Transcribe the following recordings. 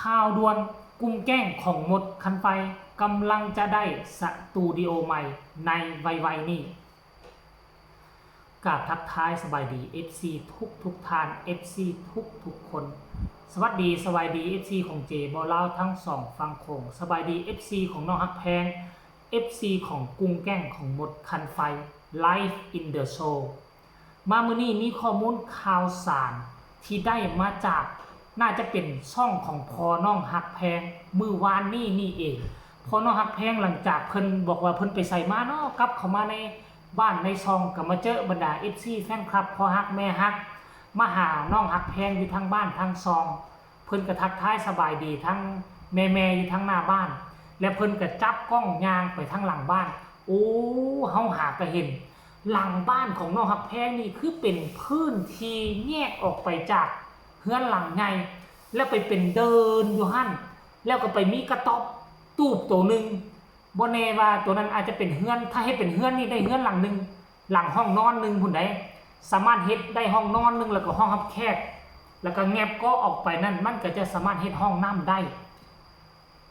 ຂ່າວດ່ວນ, ກຸ່ມແກ້ງຂອງມົດຄັນໄຟກຳລັງຈະໄດ້ສະຕູດິໂອໃໝ່ໃນໄວໆນີ້. ກາບທັກທາຍສະບາຍດີເອັຟຊີທຸກໆທ່ານ, ເອັຟຊີທຸກໆຄົນ. ສະຫວັດດີສະບາຍດີເອັຟຊີຂອງເຈບໍ່ລາວທັງສອງຝັ່ງໂຂງ, ສະບາຍດີເອັຟຊີຂອງນ້ອງຮັກແພງ, ເອັຟຊີຂອງກຸ່ມແກ້ງຂອງມົດຄັນໄຟ Live in the Show. ມາມື້ນີ້ມີຂໍ້ມູນຂ່າວສານທີ່ໄດ້ມາຈາກ ໜ້າຈະເປັນຊ່ອງຂອງພໍ່ນ້ອງຮັກແພງ ມື້ວານນີ້ນີ້ເອງ. ພໍ່ນ້ອງຮັກແພງ ຫຼັງຈາກເພິ່ນບອກວ່າເພິ່ນໄປໃສມາເນາະ, ກັບເຂົ້າມາໃນບ້ານໃນຊ່ອງ ກໍມາເຈີບັນດາເອັຟຊີແຟນຄລັບ ພໍ່ຮັກແມ່ຮັກ ມາຫານ້ອງຮັກແພງຢູ່ທາງບ້ານທາງຊ່ອງ. ເພິ່ນກໍທັກທາຍສະບາຍດີທັງແມ່ໆຢູ່ທາງໜ້າບ້ານ ແລະ ເພິ່ນກໍຈັບກ້ອງຍ່າງໄປທາງຫຼັງບ້ານ. ໂອ້ ເຮົາຫາກະເຫັນ ຫຼັງບ້ານຂອງນ້ອງຮັກແພງນີ້ຄືເປັນພື້ນທີ່ແຍກອອກໄປຈາກເຮືອນຫຼັງໃຫຍ່ ແລ້ວໄປເປັນເດີ່ນຢູ່ຫັ້ນ, ແລ້ວກໍໄປມີກະຕ໊ອບຕູບໂຕໜຶ່ງ. ບໍ່ແນ່ວ່າໂຕນັ້ນອາດຈະເປັນເຮືອນ, ຖ້າເຮັດເປັນເຮືອນນີ້ໄດ້ເຮືອນຫຼັງໜຶ່ງ, ຫຼັງຫ້ອງນອນໜຶ່ງພຸ້ນໃດ໋, ສາມາດເຮັດໄດ້ຫ້ອງນອນໜຶ່ງ ແລ້ວກໍຫ້ອງຮັບແຂກ, ແລ້ວກໍແຫງັບເກາະອອກໄປນັ້ນ ມັນກໍຈະສາມາດເຮັດຫ້ອງນ້ຳໄດ້.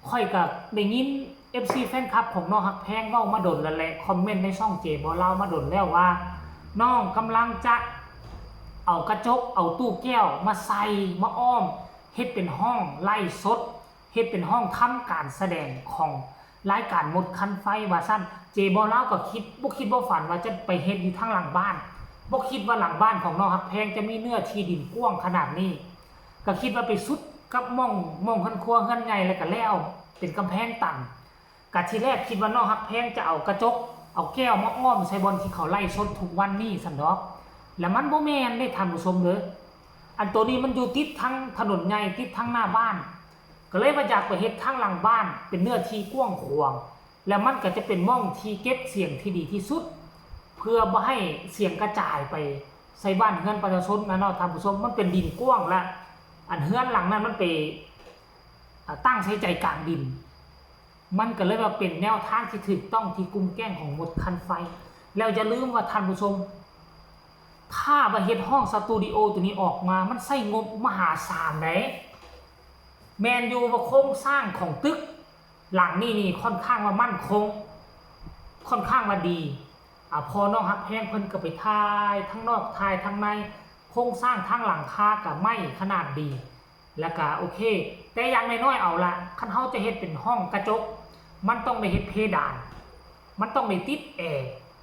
ຂ້ອຍກໍໄດ້ຍິນເອັຟຊີແຟນຄລັບຂອງນ້ອງຮັກແພງເວົ້າມາດົນແລ້ວແຫຼະ, ຄອມເມັນໃນຊ່ອງເຈບໍ່ລາວມາດົນແລ້ວວ່າ ນ້ອງກຳລັງຈະເອົາກະຈົກ ເອົາຕູ້ແກ້ວມາໃສ່ ມາອ້ອມ ເຮັດເປັນຫ້ອງໄລຟ໌ສົດ, ເຮັດເປັນຫ້ອງທຳການສະແດງຂອງລາຍການມົດຄັນໄຟວ່າຊັ້ນ. ເຈບໍ່ລາວກໍຄິດ ບໍ່ຄິດບໍ່ຝັນວ່າຈະໄປເຮັດຢູ່ທາງຫຼັງບ້ານ, ບໍ່ຄິດວ່າຫຼັງບ້ານຂອງນ້ອງຮັກແພງຈະມີເນື້ອທີ່ດິນກວ້າງຂະໜາດນີ້. ກໍຄິດວ່າໄປສຸດກັບໝ່ອງ ໝ່ອງເຮືອນຄົວເຮືອນໃຫຍ່ແລ້ວກໍແລ້ວ ເປັນກຳແພງຕັນ. ກະທີແລກຄິດວ່ານ້ອງຮັກແພງຈະເອົາກະຈົກ ເອົາແກ້ວມາອ້ອມໃສ່ບ່ອນທີ່ເຂົາໄລຟ໌ສົດທຸກວັນນີ້ຊັ້ນດອກ, ແລະ ມັນບໍ່ແມ່ນເດ້ທ່ານຜູ້ຊົມເດີ. ອັນໂຕນີ້ມັນຢູ່ຕິດທາງຖະໜົນໃຫຍ່ ຕິດທາງໜ້າບ້ານ, ກໍເລີຍວ່າຢາກໄປເຮັດທາງຫຼັງບ້ານເປັນເນື້ອທີ່ກວ້າງຂວາງ, ແລ້ວມັນກໍຈະເປັນໝ່ອງທີ່ເກັບສຽງທີ່ດີທີ່ສຸດ ເພື່ອບໍ່ໃຫ້ສຽງກະຈາຍໄປໃສ່ບ້ານເຮືອນປະຊາຊົນນະເນາະທ່ານຜູ້ຊົມ. ມັນເປັນດິນກວ້າງ ແລະ ອັນເຮືອນຫຼັງນັ້ນມັນໄປ ອາ ຕັ້ງໃສ່ໃຈກາງດິນ, ມັນກໍເລີຍວ່າເປັນແນວທາງທີ່ຖືກຕ້ອງທີ່ກຸ່ມແກ້ງຂອງມົດຄັນໄຟ. ແລ້ວຢ່າລືມວ່າທ່ານຜູ້ຊົມ ຖ້າວ່າເຮັດຫ້ອງສະຕູດິໂອໂຕນີ້ອອກມາ ມັນໃຊ້ງົບມະຫາສານໃດ໋. ແມ່ນຢູ່ວ່າໂຄງສ້າງຂອງຕຶກຫຼັງນີ້ນີ້ຄ່ອນຂ້າງວ່າໝັ້ນຄົງ, ຄ່ອນຂ້າງວ່າດີ. ອາ ພໍ່ນ້ອງຮັກແພງເພິ່ນກໍໄປຖ່າຍທາງນອກ ຖ່າຍທາງໃນ, ໂຄງສ້າງທາງຫຼັງຄາກໍໄມ້ຂະໜາດດີ. ແລ້ວກະໂອເຄ, ແຕ່ຢ່າງໜ້ອຍໆເອົາລະ ຄັນເຮົາຈະເຮັດເປັນຫ້ອງກະຈົກ ມັນຕ້ອງໄດ້ເຮັດເພດານ, ມັນຕ້ອງໄດ້ຕິດແອ.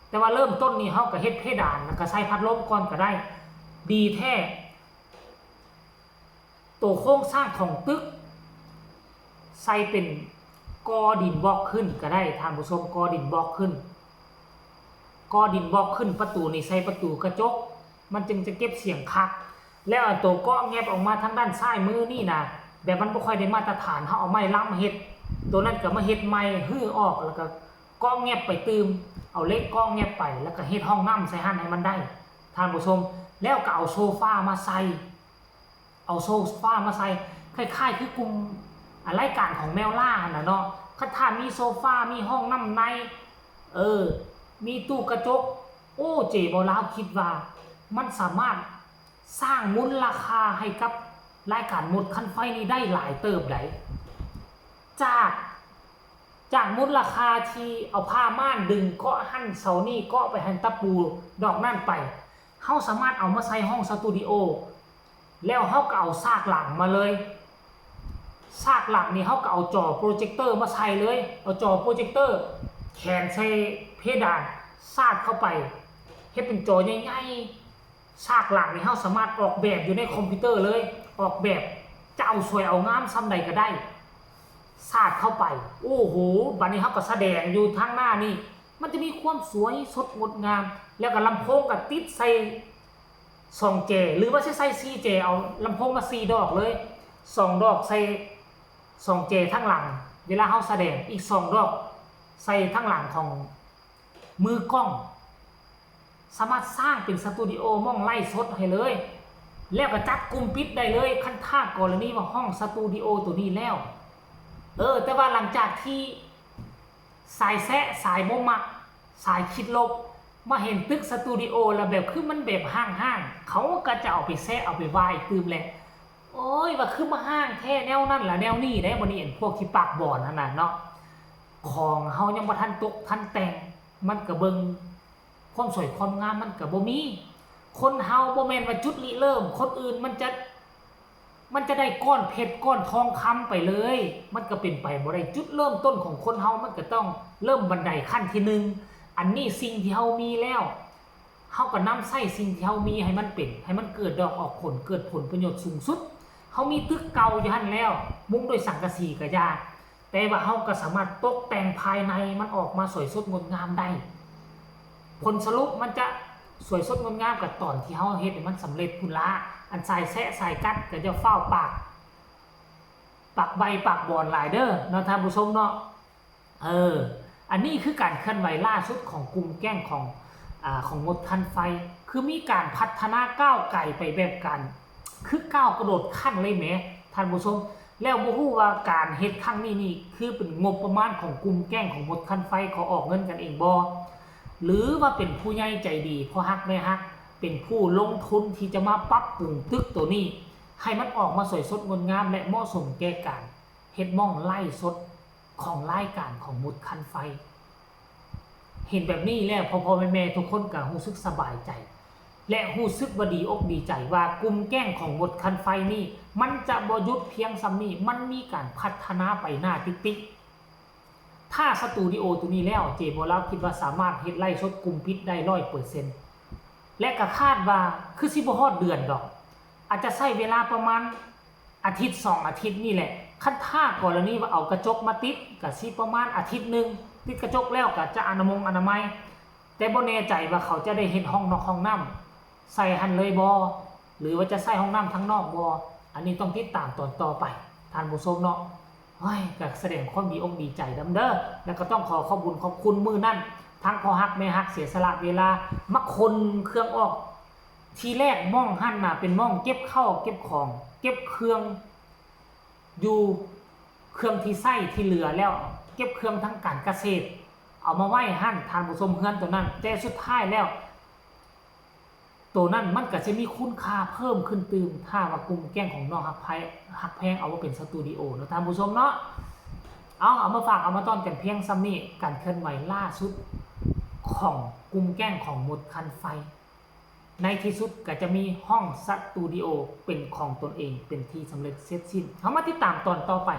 ແຕ່ວ່າເລີ່ມຕົ້ນນີ້ເຮົາກະເຮັດເພດານ ແລ້ວກະໃສ່ພັດລົມກ່ອນກະໄດ້. ດີແທ້ ໂຕໂຄງສ້າງຂອງຕຶກ ໃສ່ເປັນກໍ່ດິນບລັອກຂຶ້ນກະໄດ້ທ່ານຜູ້ຊົມ, ກໍ່ດິນບລັອກຂຶ້ນ, ກໍ່ດິນບລັອກຂຶ້ນ. ປະຕູນີ້ໃສ່ປະຕູກະຈົກ ມັນຈຶ່ງຈະເກັບສຽງຄັກ. ແລ້ວອັນໂຕເກາະແຫງັບອອກມາທາງດ້ານຊ້າຍມືນີ້ນະ ແບບມັນບໍ່ຄ່ອຍໄດ້ມາດຕະຖານ, ເຮົາເອົາໄມ້ລຳເຮັດ, ໂຕນັ້ນກໍມາເຮັດໃໝ່, ຮື້ອອກ ແລ້ວກໍເກາະແຫງັບໄປຕື່ມ, ເອົາເຫຼັກເກາະແຫງັບໄປ ແລ້ວກໍເຮັດຫ້ອງນ້ຳໃສ່ຫັ້ນໃຫ້ມັນໄດ້ທ່ານຜູ້ຊົມ. ແລ້ວກໍເອົາໂຊຟາມາໃສ່, ເອົາໂຊຟາມາໃສ່ ຄ້າຍໆຄືກຸ່ມ ອາ ລາຍການຂອງແມວລ່າຫັ້ນນະເນາະ. ຄັນຖ້າມີໂຊຟາ ມີຫ້ອງນ້ຳໃນ ເອີ ມີຕູ້ກະຈົກ, ໂອ້ ເຈບໍ່ລາວຄິດວ່າມັນສາມາດ ສ້າງມູນລະຄ່າໃຫ້ກັບລາຍການມົດຄັນໄຟນີ້ໄດ້ຫຼາຍເຕີບໃດ໋. ຈາກ ຈາກມູນລະຄ່າທີ່ເອົາຜ້າມ່ານດຶງເກາະຫັ້ນເສົານີ້ ເກາະໄປຫັ້ນ ຕະປູດອກນັ້ນໄປ, ເຮົາສາມາດເອົາມາໃສ່ຫ້ອງສະຕູດິໂອ ແລ້ວເຮົາກໍເອົາສາກຫຼັງມາເລີຍ. ສາກຫຼັງນີ້ເຮົາກໍເອົາຈໍໂປຣເຈັກເຕີມາໃສ່ເລີຍ, ເອົາຈໍໂປຣເຈັກເຕີແຂນໃສ່ເພດານ ສາດເຂົ້າໄປ ເຮັດເປັນຈໍໃຫຍ່ໆ. ສາກຫຼັງນີ້ເຮົາສາມາດອອກແບບຢູ່ໃນຄອມພິວເຕີເລີຍ, ອອກແບບຈະເອົາສວຍເອົາງາມສ່ຳໃດກໍໄດ້ ສາດເຂົ້າໄປ. ໂອ້ໂຫ ບາດນີ້ເຮົາກໍສະແດງຢູ່ທາງໜ້ານີ້ ມັນຈະມີຄວາມສວຍສົດງົດງາມ. ແລ້ວກໍລຳໂພງກໍຕິດໃສ່ສອງແຈ ຫຼືວ່າຊິໃສ່ສີ່ແຈ, ເອົາລຳໂພງມາສີ່ດອກເລີຍ, ສອງດອກໃສ່ສອງແຈທາງຫຼັງ ເວລາເຮົາສະແດງ, ອີກສອງດອກໃສ່ທາງຫຼັງຂອງມືກ້ອງ. ສາມາດສ້າງເປັນສະຕູດິໂອໝ່ອງໄລຟ໌ສົດໃຫ້ເລີຍ ແລ້ວກໍຈັດກຸ່ມປິດໄດ້ເລີຍ ຄັນຖ້າກໍລະນີວ່າຫ້ອງສະຕູດິໂອໂຕນີ້ແລ້ວ. ເອີ ແຕ່ວ່າຫຼັງຈາກທີ່ສາຍແຊະ ສາຍບໍ່ມັກ ສາຍຄິດລົບ ມາເຫັນຕຶກສະຕູດິໂອແລ້ວ ແບບຄືມັນແບບຮ້າງໆ ເຂົາກໍຈະເອົາໄປແຊະ ເອົາໄປວ່າອີກຕື່ມແຫຼະ. ໂອ້ຍ ວ່າຄືມາຮ້າງແທ້ ແນວນັ້ນລະແນວນີ້ເດ້ ບັດນີ້ອັນພວກທີ່ປາກບອນຫັ້ນນະເນາະ ຂອງເຮົາຍັງບໍ່ທັນຕົກທັນແຕ່ງ ມັນກະເບິ່ງຄວາມສວຍຄວາມງາມມັນກະບໍ່ມີ. ຄົນເຮົາບໍ່ແມ່ນວ່າຈຸດລິເລີ່ມ ຄົນອື່ນມັນຈະ ມັນຈະໄດ້ກ້ອນເພັດກ້ອນທອງຄຳໄປເລີຍ ມັນກະເປັນໄປບໍ່ໄດ້. ຈຸດເລີ່ມຕົ້ນຂອງຄົນເຮົາມັນກະຕ້ອງເລີ່ມບັນໄດຂັ້ນທີໜຶ່ງ. ອັນນີ້ສິ່ງທີ່ເຮົາມີແລ້ວ ເຮົາກະນຳໃຊ້ສິ່ງທີ່ເຮົາມີໃຫ້ມັນເປັນ ໃຫ້ມັນເກີດດອກອອກຜົນ ເກີດຜົນປະໂຫຍດສູງສຸດ. ເຮົາມີຕຶກເກົ່າຢູ່ຫັ້ນແລ້ວ ມຸງດ້ວຍສັງກະສີກະຢ່າ ແຕ່ວ່າເຮົາກະສາມາດຕົກແຕ່ງພາຍໃນມັນອອກມາສວຍສົດງົດງາມໄດ້. ຜົນສະຫຼຸບມັນຈະສວຍສົດງົດງາມກະຕອນທີ່ເຮົາເຮັດໃຫ້ມັນສຳເລັດພຸ້ນລະ. ອັນສາຍແຊະສາຍກັດກະຢ່າຟ້າວປາກ ປາກໄວປາກບອນຫຼາຍເດີເນາະທ່ານຜູ້ຊົມເນາະ. ເອີ ອັນນີ້ຄືການເຄື່ອນໄຫວລ່າສຸດຂອງກຸ່ມແກ້ງຂອງ ອາ ຂອງມົດຄັນໄຟ ຄືມີການພັດທະນາກ້າວໄກໄປແບບການ ຄືກ້າວກະໂດດຂັ້ນເລີຍແໝ່ທ່ານຜູ້ຊົມ. ແລ້ວບໍ່ຮູ້ວ່າການເຮັດຄັ້ງນີ້ນີ້ ຄືເປັນງົບປະມານຂອງກຸ່ມແກ້ງຂອງມົດຄັນໄຟ ເຂົາອອກເງິນກັນເອງບໍ່ ຫຼືວ່າເປັນຜູ້ໃຫຍ່ໃຈດີ ພໍ່ຮັກແມ່ຮັກ ເປັນຜູ້ລົງທຶນທີ່ຈະມາປັບປຸງຕຶກໂຕນີ້ ໃຫ້ມັນອອກມາສວຍສົດງົດງາມ ແລະ ເໝາະສົມແກ່ການເຮັດໝ່ອງໄລຟ໌ສົດ ຂອງລາຍການຂອງມົດຄັນໄຟ. ເຫັນແບບນີ້ແລ້ວ ພໍ່ໆແມ່ໆທຸກຄົນກະຮູ້ສຶກສະບາຍໃຈ ແລະ ຮູ້ສຶກວ່າດີອົກດີໃຈວ່າກຸ່ມແກ້ງຂອງມົດຄັນໄຟນີ້ ມັນຈະບໍ່ຢຸດພຽງສ່ຳນີ້ ມັນມີການພັດທະນາໄປໜ້າຕິກໆ. ຖ້າສະຕູດິໂອໂຕນີ້ແລ້ວ ເຈໂບລາວຄິດວ່າສາມາດເຮັດໄລຟ໌ສົດກຸ່ມປິດໄດ້ຮ້ອຍເປີເຊັນ ແລະ ກະຄາດວ່າຄືຊິບໍ່ຮອດເດືອນດອກ ອາດຈະໃຊ້ເວລາປະມານ ອາທິດສອງອາທິດນີ້ແຫຼະ. ຄັນຖ້າກໍລະນີວ່າເອົາກະຈົກມາຕິດ ກະຊິປະມານອາທິດໜຶ່ງ ຕິດກະຈົກແລ້ວກະຈະອະນາມົງອະນາໄມ ແຕ່ບໍ່ແນ່ໃຈວ່າເຂົາຈະໄດ້ເຮັດຫ້ອງນອກຫ້ອງນ້ຳໃສ່ຫັ້ນເລີຍບໍ່ ຫຼືວ່າຈະໃຊ້ຫ້ອງນ້ຳທາງນອກບໍ່ ອັນນີ້ຕ້ອງຕິດຕາມຕອນຕໍ່ໄປທ່ານຜູ້ຊົມເນາະ. ໂອ້ຍ ກະສະແດງຄວາມດີອົກດີໃຈນຳເດີ ແລ້ວກະຕ້ອງຂໍຂອບບຸນຂອບຄຸນມື້ນັ້ນ ທັງພໍ່ຮັກແມ່ຮັກເສຍສະຫຼະເວລາມາຂົນເຄື່ອງອອກ. ທີແລກໝ່ອງຫັ້ນນະເປັນໝ່ອງເກັບເຂົ້າເກັບຂອງ ເກັບເຄື່ອງ ຢູ່ເຄື່ອງທີ່ໃຊ້ທີ່ເຫຼືອແລ້ວ ເກັບເຄື່ອງທາງການກະເສດ ເອົາມາໄວ້ຫັ້ນທ່ານຜູ້ຊົມ ເຮືອນໂຕນັ້ນ. ແຕ່ສຸດທ້າຍແລ້ວ ໂຕນັ້ນມັນກະຊິມີຄຸນຄ່າເພີ່ມຂຶ້ນຕື່ມ ຖ້າວ່າກຸ່ມແກ້ງຂອງນ້ອງຮັກໄພ ຮັກແພງເອົາມາເປັນສະຕູດິໂອເນາະທ່ານຜູ້ຊົມເນາະ. ເອົາ ເອົາມາຝາກເອົາມາຕ້ອນກັນພຽງສ່ຳນີ້ ການເຄື່ອນໄຫວລ່າສຸດຂອງກຸ່ມແກ້ງຂອງມົດຄັນໄຟ. ໃນທີ່ສຸດກະຈະມີຫ້ອງສະຕູດິໂອເປັນຂອງຕົນເອງເປັນທີ່ສຳເລັດເສັດສິ້ນ. ເຮົາມາຕິດຕາມຕອນຕໍ່ໄປ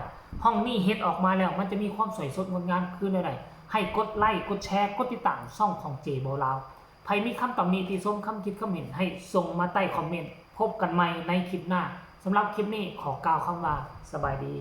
ຫ້ອງນີ້ເຮັດອອກມາແລ້ວ ມັນຈະມີຄວາມສວຍສົດງົດງາມຄືແນວໃດ ໃຫ້ກົດໄລ ກົດແຊ ກົດຕິດຕາມຊ່ອງຂອງເຈໂບລາວ. ໃຜມີຄຳຕຳໜິຕິຊົມ ຄຳຄິດຄຳເຫັນ ໃຫ້ສົ່ງມາໃຕ້ຄອມເມັນ. ພົບກັນໃໝ່ໃນຄລິບໜ້າ. ສຳລັບຄລິບນີ້ຂໍກ່າວຄຳວ່າ ສະບາຍດີ.